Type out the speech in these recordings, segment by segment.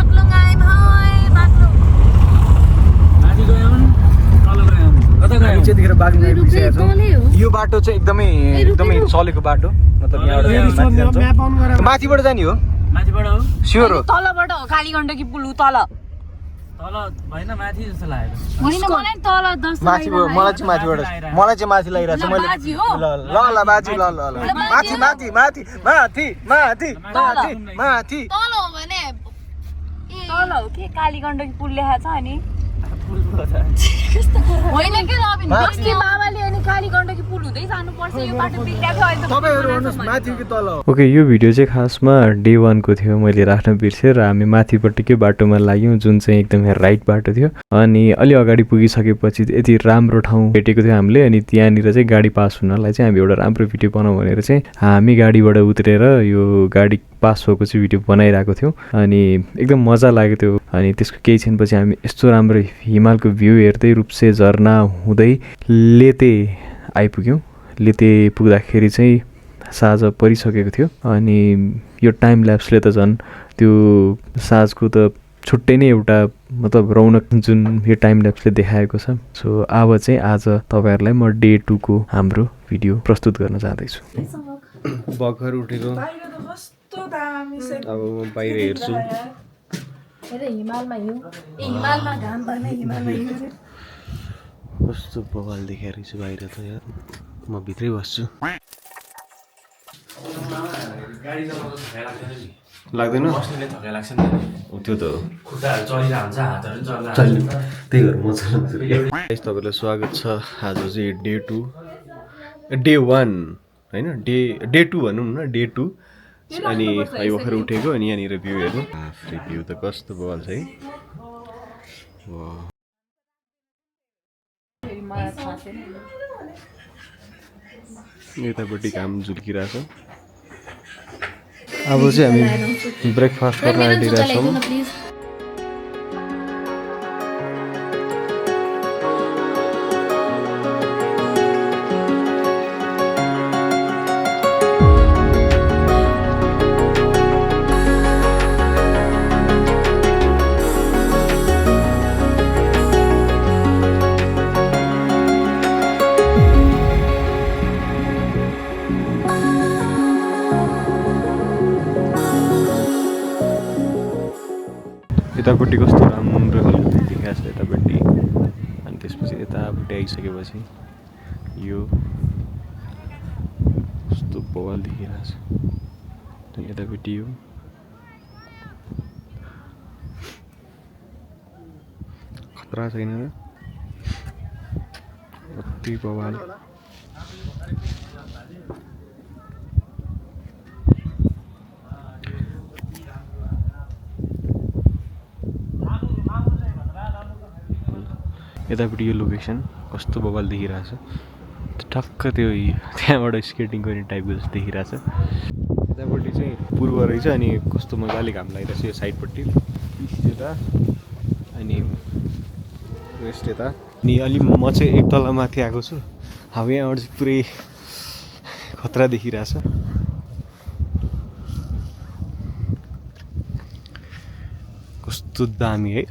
बाक्लो आयौँ है बाक्लो माथि गयौँ तल गयौँ कता गयौँ हामी चाहिँ त्यतिखेर बागलुङ आइपुगिसकेका छौँ यो बाटो चाहिँ एकदमै चलेको बाटो मतलब यहाँबाट माथिबाट जाने हो माथिबाट हो स्योर हो तलबाट हो कालीगण्डकी पुल तल तल भएन माथि जस्तो लागेको होइन मलाई तल 10 माथि मलाई चाहिँ माथि लागिरहेको छ मैले बाजी हो ल बाजी ल माथि माथि माथि माथि माथि माथि माथि तल हो भने तल हो के कालीगण्डकी पुल लेखा छ अनि होइन के रबिन बस्ती मामाले अनि कालीगण्डकी पुल हुँदै जानुपर्छ यो बाटो बिग्रेको अहिले त तपाईहरु भन्नुस् माथि कि तल हो ओके यो भिडियो चाहिँ खासमा डे 1 को थियो मैले राख्न बिर्सेँ र हामी माथिपट्टिकै बाटोमा लाग्यौँ जुन चाहिँ एकदमै राइट बाटो थियो अनि अलि अगाडि पुगिसकेपछि यति राम्रो ठाउँ भेटेको थियो हामीले अनि त्यहाँनिर चाहिँ गाडी पास हुनलाई चाहिँ हामी एउटा राम्रो भिडियो बनाउँ भनेर चाहिँ हामी गाडीबाट उत्रेर यो गाडी पास भएको चाहिँ भिडियो बनाइरहेको थियौँ अनि एकदम मजा लाग्यो त्यो अनि त्यसको केही क्षणपछि हामी यस्तो राम्रो हिमालको भ्यू हेर्दै रूपसे झरना हुँदै लेते आइपुग्यौँ लेते पुग्दाखेरि चाहिँ साँझ परिसकेको थियो अनि यो टाइम ल्याप्सले त झन् त्यो साँझको त छुट्टै नै एउटा मतलब रौनक जुन यो टाइम ल्याप्सले देखाएको छ सो अब चाहिँ आज तपाईँहरूलाई म डे 2 को हाम्रो भिडियो प्रस्तुत गर्न जाँदैछु भर्खर उठेको अब म बाहिर हेर्छु हिमालमा घाम पर्ने हिमालमा हिउँ कस्तो बवाल देखाइरहेको छु बाहिर त यार म भित्रै बस्छु लाग्दैन त्यो त त्यही भएर म तपाईँलाई स्वागत छ आज चाहिँ डे 1 होइन डे 2 भनौँ न डे 2 अनि भर्खर उठेको अनि यहाँनिर भ्यू हेर्नु फ्री भ्यू त कस्तो बवाल छ है यतापट्टि घाम झुल्किरहेछ अब चाहिँ हामी ब्रेकफास्ट गर्न आँटिरहेछौँ यतापट्टि कस्तो राम्रो खालको देखिरहेको छ यतापट्टि अनि त्यसपछि यतापट्टि आइसकेपछि यो कस्तो बवाल देखिरहेको छ अनि यतापट्टि यो खतरा छैन र कति बवाल यतापट्टि यो लोकेसन कस्तो बवाल देखिरहेछ ठक्क त्यो त्यहाँबाट स्केटिङ गर्ने टाइपको जस्तो देखिरहेछ यतापट्टि चाहिँ पूर्व रहेछ अनि कस्तो मजाले घाम लागिरहेछ यो साइडपट्टि यता अनि वेस्ट यता अनि अलि म चाहिँ एक तल माथि आएको छु अब यहाँबाट चाहिँ पुरै खतरा देखिरहेछ कस्तो दामी है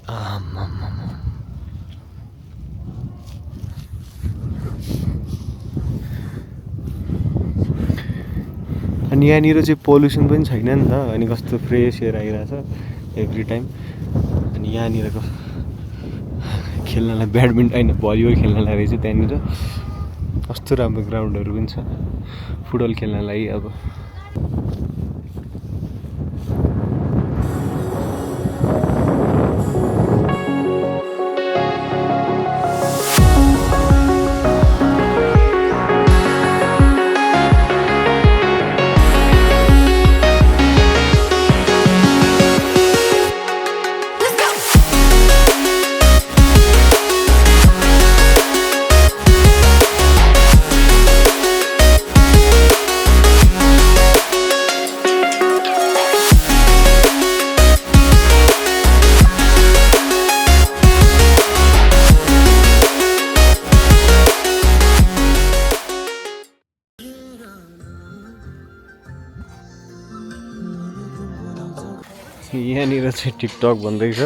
अनि यहाँनिर चाहिँ पोल्युसन पनि छैन नि त अनि कस्तो फ्रेस एयर आइरहेछ एभ्री टाइम अनि यहाँनिर खेल्नलाई ब्याडमिन्टन होइन भलिबल खेल्नलाई रहेछ त्यहाँनिर कस्तो राम्रो ग्राउन्डहरू पनि छ फुटबल खेल्नलाई अब यहाँनिर चाहिँ टिकटक भन्दैछ।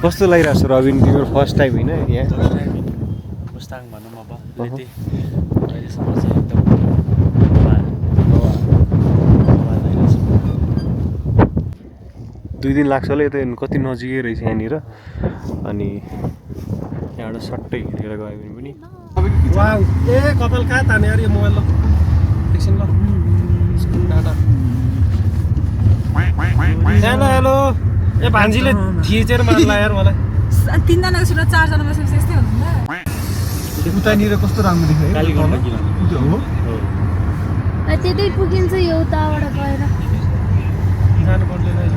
कस्तो लागिरहेको छ रबिन, तिम्रो फर्स्ट टाइम होइन यहाँ? मुस्ताङ भनौँ अब यति अहिलेसम्म चाहिँ एकदम 2 दिन लाग्छ होला, यता हेर्नु कति नजिकै रहेछ यहाँनिर। अनि यहाँबाट सट्टै हिँडेर गयो भने पनि ए कपाल कहाँ ताने यार यो मोबाइल ल एकछिन ल डाटा हेलो ए भान्जीले थिचेर मार्ला यार मलाई। 3 जनाको सुरु 4 जना बसेपछि यस्तै हुनुहुन्छ। उतानिर कस्तो राम्रो देख्यो है कालीगण्डा किला हो त्यतै पुगिन्छ यो उताबाट गएर जानु पर्दैन।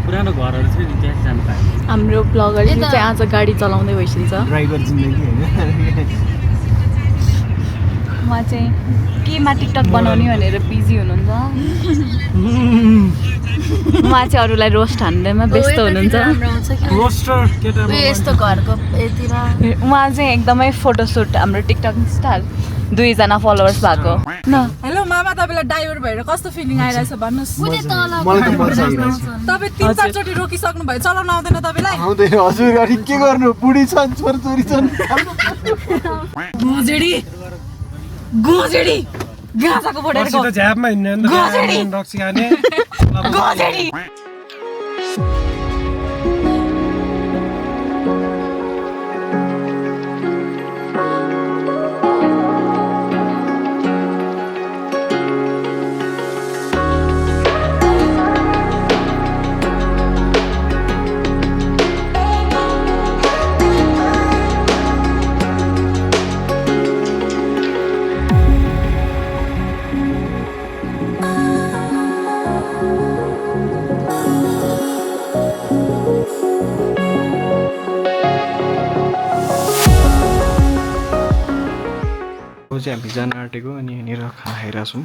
पुरानो घरहरू थियो नि त्यहाँ जानु पाएँ। हाम्रो ब्लगरले चाहिँ आज गाडी चलाउँदै भइसकेछ। ड्राइभर जिन्दगी हैन। उहाँ चाहिँ केमा टिकटक बनाउने भनेर बिजी हुनुहुन्छ। उहाँ चाहिँ अरूलाई रोस्ट हान्दैमा व्यस्त हुनुहुन्छ। रोस्टर केटा यस्तो घरको यतिर उहाँ चाहिँ एकदमै फोटोसुट हाम्रो टिकटक स्टार 2 जना फलोवर्स भएको न। हेलो मामा, तपाईँलाई ड्राइभर भएर कस्तो फिलिङ आइरहेछ भन्नुहोस्। पुरै तल मलाई त मजा आइरहेछ। तपाईँ 3-4 चोटि रोकिसक्नु भयो, चलाउन आउँदैन तपाईँलाई? आउँदैन हजुर, अनि के गर्नु, बुढी छन् छोरी छन्। गोजेडी गोजेडी गाजाको बढेर त झ्यापमा हिँड्ने नि त रक्सी खाने गोजेडी। चाहिँ हामी जान आँटेको अनि यहाँनिर खाइरहेको छौँ।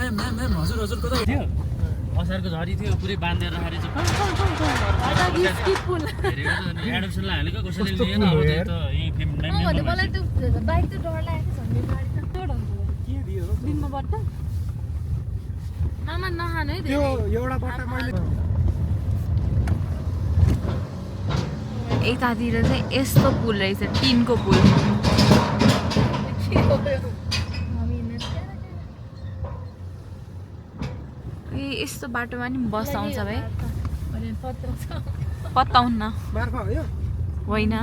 म्याम हजुर कता थियो? असारको झरी थियो, पुरै बाँधेर राखेर एडप्सनलाई हालेको कसैले लिएन। अब त्यही त यही फिल्म मलाई त बाइक त डर लागेको छ नि गाडी त दिनमा बट्टा मामा नखानु है त्यो एउटा बट्टा मैले यतातिर चाहिँ यस्तो पुल रहेछ, टिनको पुल। यस्तो बाटोमा नि बस आउँछ भाइ, पत्ताउन्न मार्फा हो यो होइन।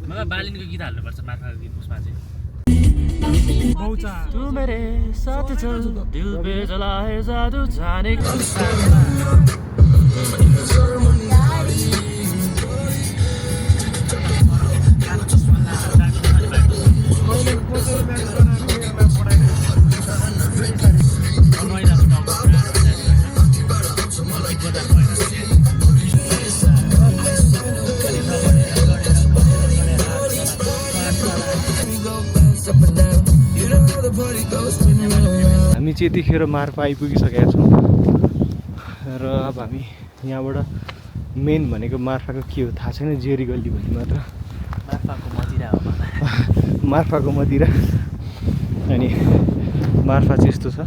मलाई बालिनको गीत हाल्नुपर्छ मार्फाको गीत उसमा चाहिँ। तू मेरे साथ चल दिल पे जलाए जादू जाने हामी चाहिँ यतिखेर मार्फा आइपुगिसकेका छौँ र अब हामी यहाँबाट मेन भनेको मार्फाको के हो थाहा छैन, जेरी गल्ली भन्ने मात्र। मार्फाको मदिरा हो मार्फाको मदिरा। अनि मार्फा चाहिँ यस्तो छ,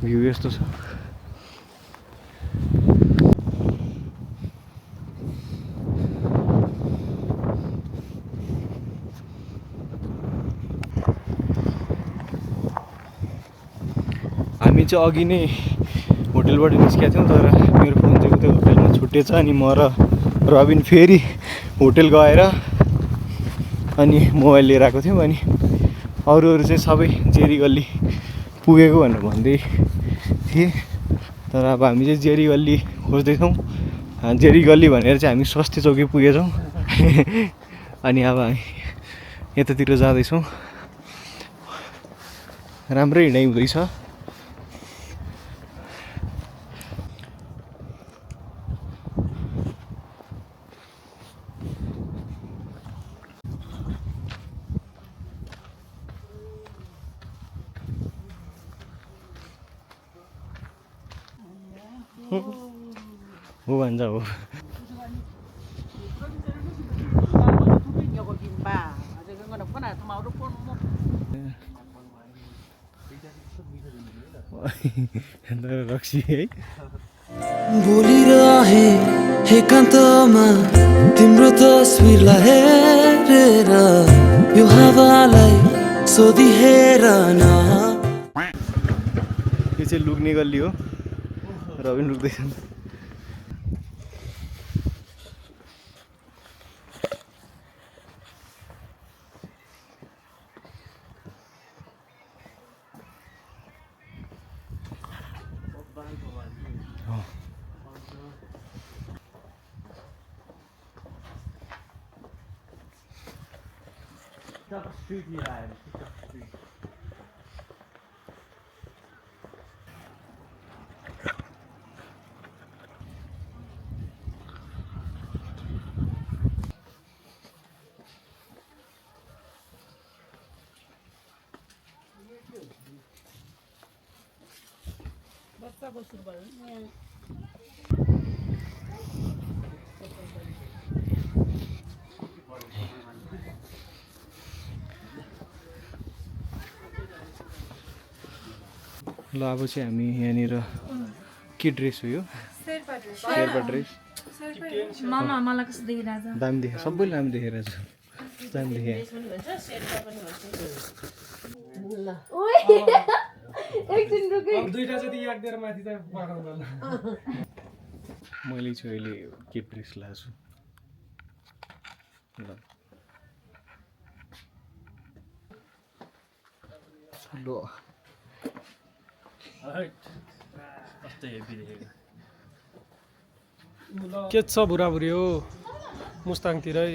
भ्यू यस्तो छ। हामी चाहिँ अघि नै होटेलबाट निस्केका थियौँ, तर मेरो फोन चाहिँ उतै होटेलमा छुटेछ। अनि म र रबिन फेरि होटेल गएर अनि मोबाइल लिएर आएको थियौँ। अनि अरू चाहिँ सबै जेरी गल्ली पुगेको भनेर भन्दै थिएँ, तर अब हामी चाहिँ जेरी गल्ली खोज्दैछौँ। जेरी गल्ली भनेर चाहिँ हामी स्वस्ति चौकी पुगेछौँ। अनि अब हामी यतातिर जाँदैछौँ। राम्रै हिँडाइ हुँदैछ। हो भन्छ हो रक्सी है बोलिरहे एकान्तमा तिम्रो तस्बिरलाई हेरेर यो हावालाई सोधी हेर न यो चाहिँ लुक्ने गल्ली हो रबिन लुक्दैछन् ल अब चाहिँ हामी यहाँनिर के ड्रेस हो यो शेर्पा ड्रेस मामा मलाई कस्तो देखिरहेछ दामी देखेँ सबैले दामी देखेर छु दामी देखेँ मैले चाहिँ अहिले के ड्रेस लगाएको छु ल के छ बुढाबुढी हो मुस्ताङतिरै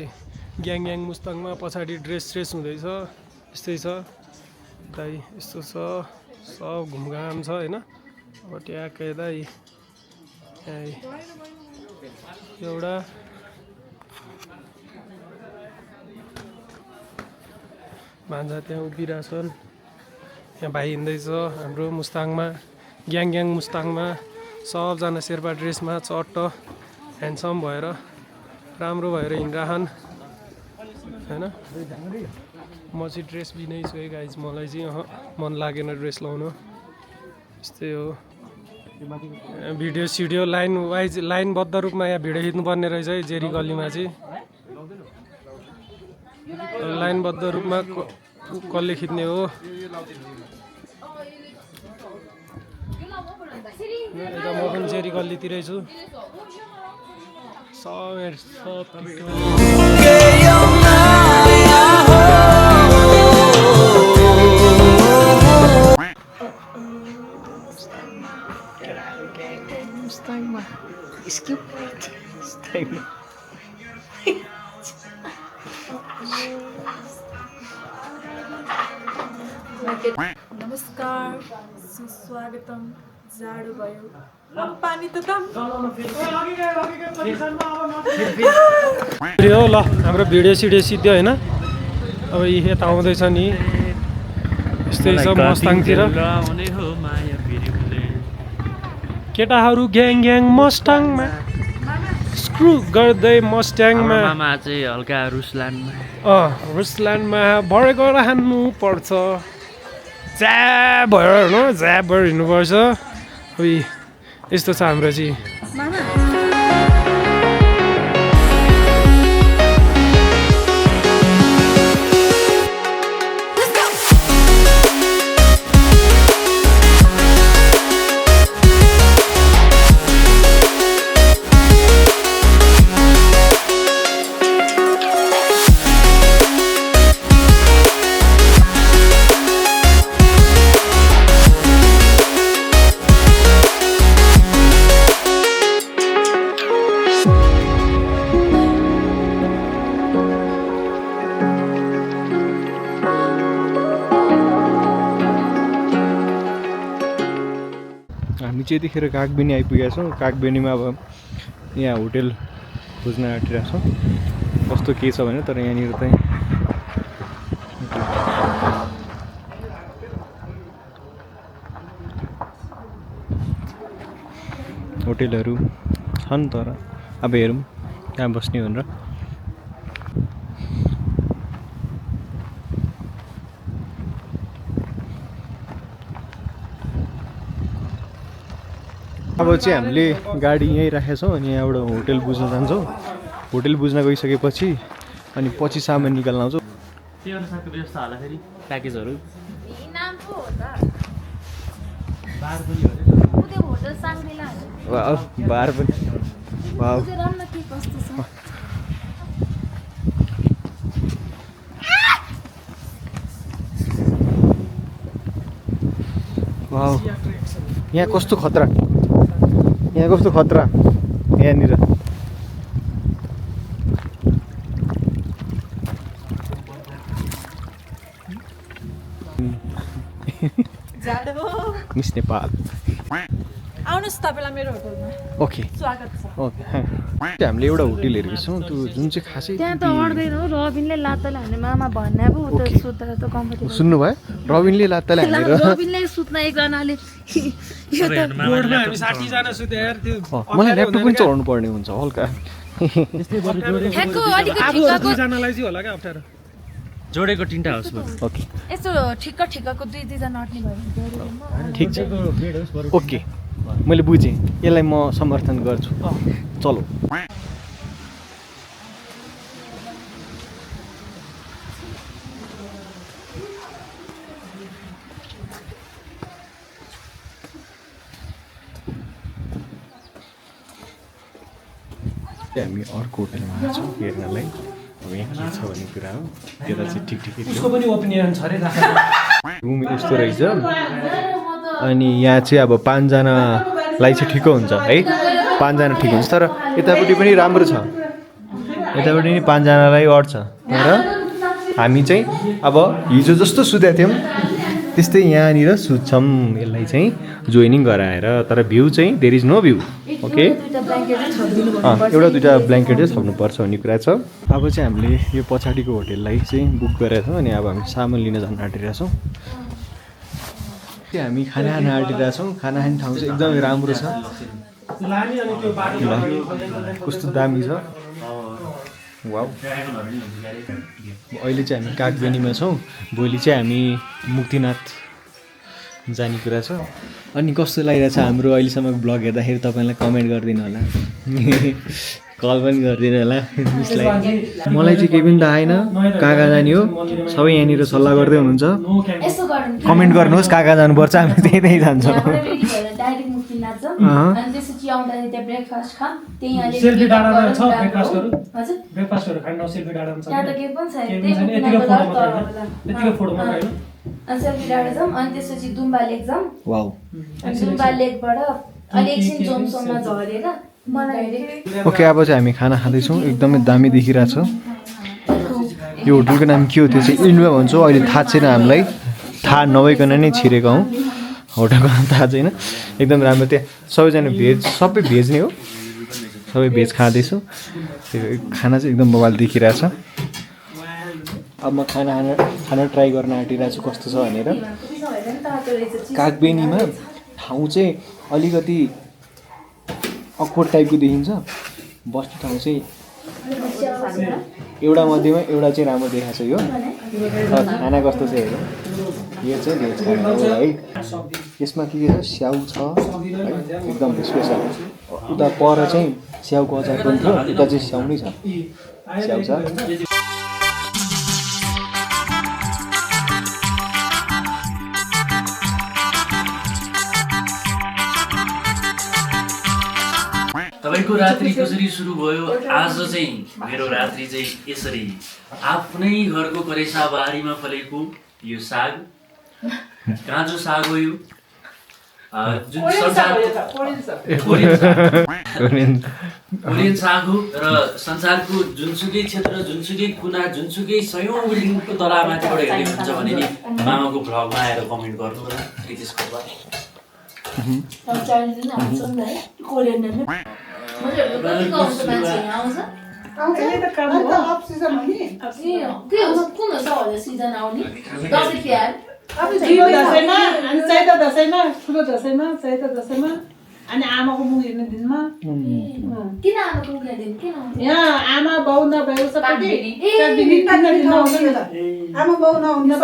ग्याङ ग्याङ मुस्ताङमा पछाडि ड्रेस हुँदैछ यस्तै छ दाइ यस्तो छ सब घुमघाम छ होइन अब ट्याक्कै दाइ एउटा भान्जा त्यहाँ उभिरहेछन् यहाँ भाइ हिँड्दैछ हाम्रो मुस्ताङमा ग्याङ ग्याङ मुस्ताङमा सबजना शेर्पा ड्रेसमा चट्ट ह्यान्डसम भएर राम्रो भएर हिँडिरहन् होइन म चाहिँ ड्रेस बिनै छु है गाइज मलाई चाहिँ मन लागेन ड्रेस लाउनु यस्तै हो भिडियो सिडियो लाइन वाइज लाइनबद्ध रूपमा यहाँ भिडियो खिच्नुपर्ने रहेछ है जेरी गल्लीमा चाहिँ लाइनबद्ध रूपमा कसले खिच्ने हो यता म पनि जेरी गल्लीतिरै छु नमस्कार सुस्वागतम जाडो भयो पानी त हो ल हाम्रो भिडियो सिडियो सिद्धियो होइन अब यता आउँदैछ नि यस्तै छ मस्ताङतिर केटाहरू ग्याङ ग्याङ मस्ताङमा स्क्रु गर्दै मस्ट्याङमा मामा चाहिँ हल्का रुसल्यान्डमा रुसल्यान्डमा भरे गएर हान्नु पर्छ ज्याब भएर होइन ज्याब भएर हिँड्नुपर्छ अब यस्तो छ हाम्रो चाहिँ हामी चाहिँ यतिखेर कागबेनी आइपुगेका छौँ कागबेनीमा अब यहाँ होटेल खोज्न आँटिरहेको छौँ कस्तो के छ भने तर यहाँनिर चाहिँ होटेलहरू छन् तर अब हेरौँ कहाँ बस्ने भनेर। अब चाहिँ हामीले गाडी यहीँ राखेका छौँ अनि यहाँबाट होटेल बुझ्न जान्छौँ। होटेल बुझ्न गइसकेपछि अनि पछि सामान निकाल्न आउँछौँ। त्यही अनुसारको व्यवस्था होला फेरि प्याकेजहरू नाम पो हो त बार पनि हो रे। उ त्यो होटल साङ्ग्रिला हो वाउ बार पनि वाउ त्यो राम्रो के कस्तो छ वाउ यहाँ कस्तो खतरा, यहाँ कस्तो खतरा यहाँनिर। मिस नेपाल आउनुहोस् तपाईँलाई मेरो होटलमा ओके स्वागत छ। ओके हामीले एउटा होटेल हेरेको छौँ त्यो जुन चाहिँ खासै त्यहाँ त अड्दैन हो रबिनले लात्ताले हान्ने मामा भन्ने पो उता ओके। सुत्दा त कम्फर्टेबल सुन्नुभयो रबिनले लात्ताले हानेर रबिनले सुत्न एकजनाले यो त बोर्डमा हामी 60 जना सुते यार त्यो मलाई ल्यापटप पनि चलाउनु पर्ने हुन्छ हल्का। ठ्याक्क अलिकति अब ठिक्कको दुईजनालाई चाहिँ होला क्या अप्ठ्यारो। जोडेको तिनवटा हाउस भयो। ओके यस्तो ठिक्क ठिक्कको दुई दुईजना अट्ने भयो ठिक छ ओके मैले बुझेँ यसलाई म समर्थन गर्छु चलो। हामी अर्को होटेलमा आएछौँ हेर्नलाई। अब यहाँ के छ भन्ने कुरा हो त्यता चाहिँ ठिक ठिकै उसको पनि ओपिनियन छ रे रुम यस्तो रहेछ अनि यहाँ चाहिँ अब 5 जनालाई चाहिँ ठिक हुन्छ है 5 जना ठिक हुन्छ तर यतापट्टि पनि राम्रो छ यतापट्टि नि 5 जनालाई अट्छ तर हामी चाहिँ अब हिजो जस्तो सुतेका थियौँ त्यस्तै यहाँनिर सुत्छौँ यसलाई चाहिँ जोइनिङ गराएर तर भ्यू चाहिँ there is no view okay एउटा दुइटा ब्ल्याङ्केट चाहिँ थप्नुपर्छ भन्ने कुरा छ। अब चाहिँ हामीले यो पछाडिको होटेललाई चाहिँ बुक गरेका छौँ अनि अब हामी सामान लिन जान आँटिरहेका छौँ। हामी खाना खान आँटिरहेका छौँ खाना खाने ठाउँ चाहिँ एकदमै राम्रो छ कस्तो दामी छ वाउ। अहिले चाहिँ हामी कागबेनीमा छौँ भोलि चाहिँ हामी मुक्तिनाथ जाने कुरा छ अनि कस्तो लागिरहेछ हाम्रो अहिलेसम्मको ब्लग हेर्दाखेरि तपाईँलाई कमेन्ट गरिदिनु होला कल पनि गरिदिनु होला उसलाई। मलाई चाहिँ केही पनि त आएन कहाँ कहाँ जाने हो सबै यहाँनिर सल्लाह गर्दै हुनुहुन्छ यसो गर्नु कमेन्ट गर्नुहोस् कहाँ कहाँ जानुपर्छ हामी त्यही जान्छौँ। डाइरेक्ट मुक्ति नाच्छौँ अनि त्यसपछि आउँदाखेरि त्यहाँ ब्रेकफास्ट खाम त्यही सेल्फी डाँडामा छ ब्रेकफास्टहरू हजुर ब्रेकफास्टहरू खान सेल्फी डाँडामा छ त्यहाँ त केही पनि छैन केही त्यही पनि छैन यतिकै फोटो मात्रै होइन अनि सेल्फी डाँडा जाऊँ अनि त्यसपछि दुम्बा लेक जाऊँ वाउ अनि दुम्बा लेकबाट अलि एकछिन जोमसोममा झरेर मलाई ओके अब चाहिँ हामी खाना खाँदैछौँ एकदमै दामी देखिरहेछ। यो होटलको नाम के हो त्यो चाहिँ इन्डोमा भन्छौँ अहिले थाहा छैन हामीलाई थाहा नभइकन नै छिरेको हौँ होटलको नाम थाहा छैन एकदम राम्रो त्यहाँ सबैजना भेज सबै भेज नै हो सबै भेज खाँदैछु त्यो खाना चाहिँ एकदम बवाल देखिरहेछ। अब म खाना ट्राई गर्न आँटिरहेको छु कस्तो छ भनेर। कागबेनीमा ठाउँ चाहिँ अलिकति अक्वर्ड टाइपको देखिन्छ बस्ने ठाउँ चाहिँ एउटा मध्येमा एउटा चाहिँ राम्रो देखाएको छ यो खाना कस्तो छ हेर यो चाहिँ भेज खाना हो है यसमा के छ स्याउ छ है एकदम स्पेसल उता पर चाहिँ स्याउको अचार पनि थियो उता चाहिँ स्याउ नै छ स्याउ छ। तपाईँको रात्रि कसरी सुरु भयो आज चाहिँ मेरो रात्रि चाहिँ यसरी आफ्नै घरको करेसा बारीमा फलेको यो साग काँचो साग हो यो जुन कोरियन साग हो र संसारको जुनसुकै क्षेत्र जुनसुकै कुना जुनसुकै सयौँ बिल्डिङको तलामाथिबाट हेर्दै हुन्छ भने नि मामाको भ्लगमा आएर कमेन्ट गर्नु होला रितेशको अनि आमाको मुख हेर्ने दिनमा किन आमाको मुख हेर्दैन किन यहाँ आमा बाउ नभएको सबै आमा बाउ नहुने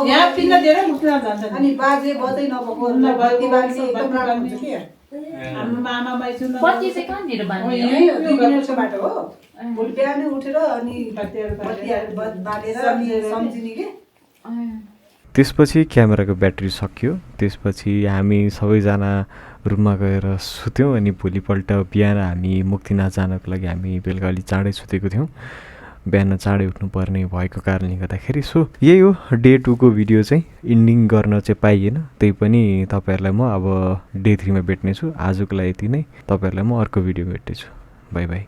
यहाँ पिण्ड धेरै मुखमा जान्छ अनि बाजे बजै नभएको बत्ती बाल्ने एकदम राम्रो हुन्छ कि हाम्रो मामा माइसु बत्ती चाहिँ कहाँनिर बाल्ने यही हो 2 मिनेटको बाटो हो भोलि बिहानै उठेर अनि बत्तीहरू बालेर अनि सम्झिने के त्यसपछि क्यामेराको ब्याट्री सकियो त्यसपछि हामी सबैजना रुममा गएर सुत्यौँ अनि भोलिपल्ट बिहान हामी मुक्तिनाथ जानको लागि हामी बेलुका अलि चाँडै सुतेको थियौँ बिहान चाँडै उठ्नुपर्ने भएको कारणले गर्दाखेरि सो यही हो डे 2 को भिडियो चाहिँ इन्डिङ गर्न चाहिँ पाइएन त्यही पनि तपाईँहरूलाई म अब डे 3 मा भेट्नेछु आजको लागि यति नै तपाईँहरूलाई म अर्को भिडियो भेट्नेछु बाई बाई